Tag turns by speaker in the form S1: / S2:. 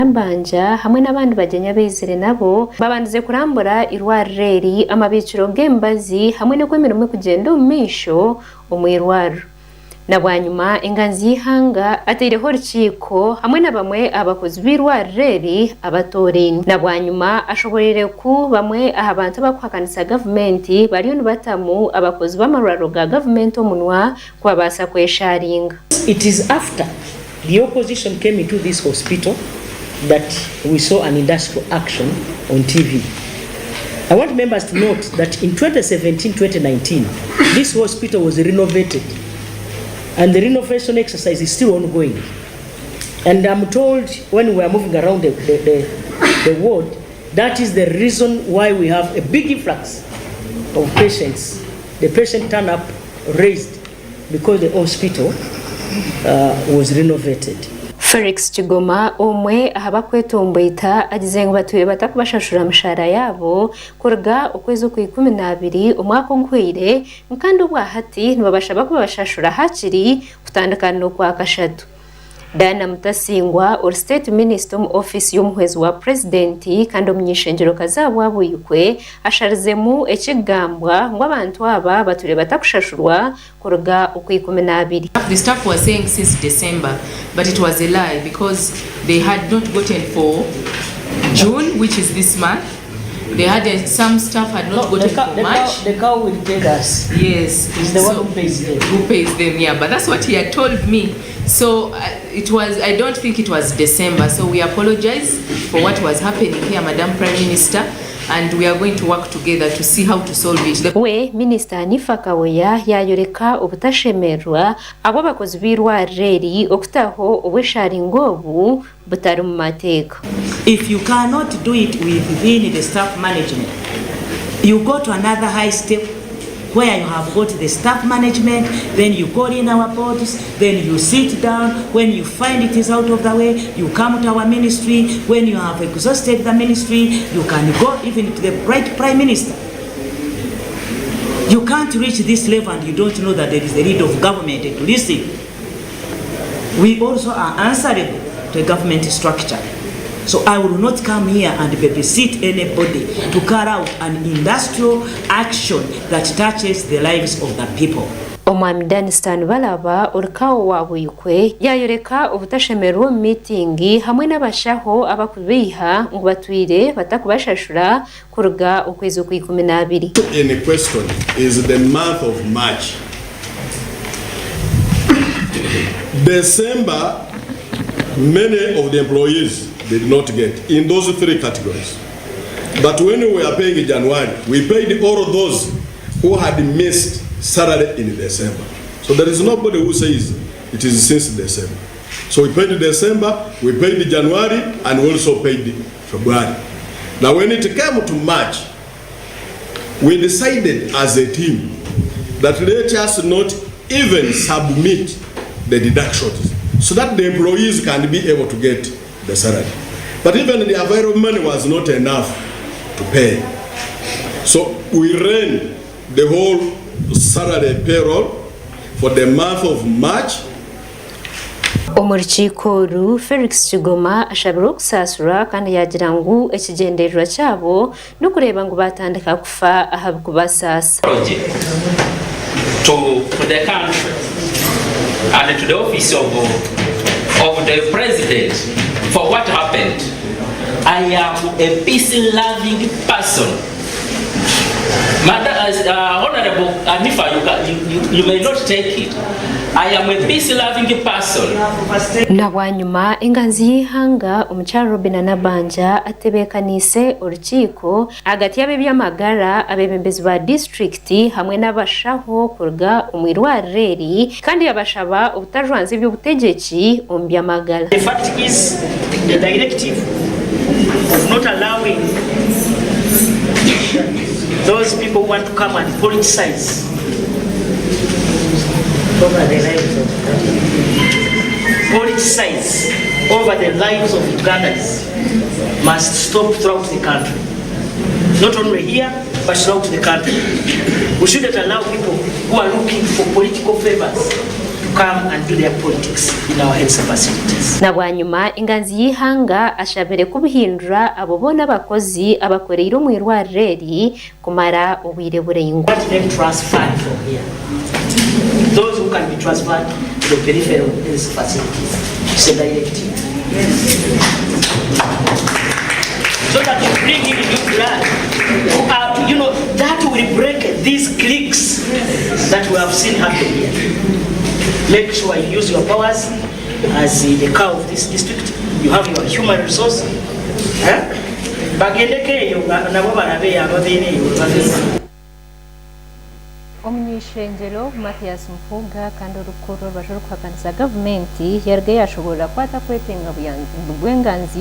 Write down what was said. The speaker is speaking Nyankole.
S1: Nabbanja hamwe n'abandi bagyenyi abaizire nabo babandize kurambura eirwariro eri, amabiikiro g'emibazi hamwe n'oku emirimo erikugyenda omu maisho omu irwariro. Na bwanyima enganzi y'eihanga ataireho orukiiko hamwe na bamwe aha bakozi b'eirwariro eri abatoorainwe. Na bwanyima ashoboreire ku bamwe aha bantu abarikuhakanisa gavumenti bariyo nibatamu abakozi b'amarwariro ga gavumenti omunwa kubabaasa kwesharinga.
S2: It is after The opposition came into this hospital that we saw an industrial action on TV. I want members to note that in 2017-2019, this hospital was renovated and the renovation exercise is still ongoing. And I'm told when we are moving around the, the, the, the ward, that is the reason why we have a big influx of patients. The patient turn up raised because the hospital uh, was renovated.
S1: Felix Kigoma omwe aha bakwetomboita agize ngu batwire batakubashashura mishaara yaabo kuruga okwezi okw'ikumi n'abiri omwaka oguhweire kandi obwahati nibabashaba kubashashura hakiri kutandika n'okwakashatu. Diana Mutasingwa ori State Minister omu ofiisi y'omuhwezi wa Purezidenti kandi omuny'eishengyerokazi ahabwa Buikwe asharizemu ekikugambwa ngu abantu aba batwire batakushashurwa kuruga Okwikuminaabiri.
S3: The staff were saying since December but it was a lie because they had not gotten for June which is this month they hadn't some staff had not
S2: No, the
S3: gotten
S2: cow,
S3: for
S2: the cow,
S3: March
S2: the cow will tell us.
S3: yes
S2: He's the one
S3: So-
S2: who pays them.
S3: who pays them yeah but that's what he had told me so it was i don't think it was december so we apologize for what was happening here madam prime minister and we are going to work together to see how to solve it the
S1: We Minisita Hanifa Kawoya yaayoreka obutashemererwa ahabw'abakozi b'eirwariro eri okutaho obwesharingo obu butari mu mateeka.
S4: If you cannot do it within the staff management, you go to another high step where you have got the staff management, then you call in our boards, then you sit down. When you find it is out of the way, you come to our ministry. When you have exhausted the ministry, you can go even to the right prime minister. You can't reach this level and you don't know that there is a lead of government to listen. We also are answerable to a government structure. So I will not come here and babysit anybody to carry out an industrial action that touches the lives of the people.
S1: Omwami Dunstan Balaba ori Kaawo wa Buikwe yaayoreka obutashemererwa omu miitingi hamwe n'abashaho abakubeiha ngu batwire batakubashashura kuruga okwezi Okwikuminaabiri.
S5: In question is the month of March. December, many of the employees did not get in those three categories. But when we were paying in January, we paid all of those who had missed salary in December. So there is nobody who says it is since December. So we paid December, we paid January, and we also paid February. Now when it came to March, we decided as a team that let us not even submit the deductions so that the employees can be able to get the salary. But even the available money was not enough to pay. So we ran the whole salary payroll for the month of March.
S1: Omu rukiiko oru, Felix Kigoma ashabirwe okusaasirwa kandi yaagira ngu ekigyendererwa kyabo n'okureeba ngu baatandika kufa aha bikubasaasa.
S6: Apology to, to the country and to the office of, of the president for what happened. I am a peace-loving person. Madam, Honorable Anifa, you, can, you, you, you may not take it. I am a peace-loving person.
S1: Na bwanyima, enganzi y'eihanga Omukyara Robinah Nabbanja atebeekaniise orukiiko ahagati y'ab'eby'amagara, abeebembezi ba disiturikiti hamwe n'abashaho kuruga omu irwariro eri kandi yabashaba obutajwanzya eby'obutegyeki omu by'amagara.
S2: The fact is the directive of not allowing those people who want to come and politicize over the lives of politicize over the lives of Ugandans must stop throughout the country. Not only here, but throughout the country. We shouldn't allow people who are looking for political favors to come and do their politics in our health facilities.
S1: Na bwanyima enganzi y'eihanga ashabire kubuhindura abo boona abakozi abakoreire omu irwariro eri kumara obwire buraingwa.
S2: Want them transferred from here. Those who can be transferred to the peripheral health facilities. It's a directive. So that you bring in new blood. Who are, that will break these cliques that we have seen happen here. Make sure you use your powers as the cow of this district. You have your human resource. Eh? Bagendeko eyo nga nabo balabe ababeera eyo babeera.
S1: Omuny'ishengyero Mathias Mpuuga kandi orikukurira orubaju orikuhakanisa gavumenti yaruga yashoborora ku atakwetenga bwenganzi.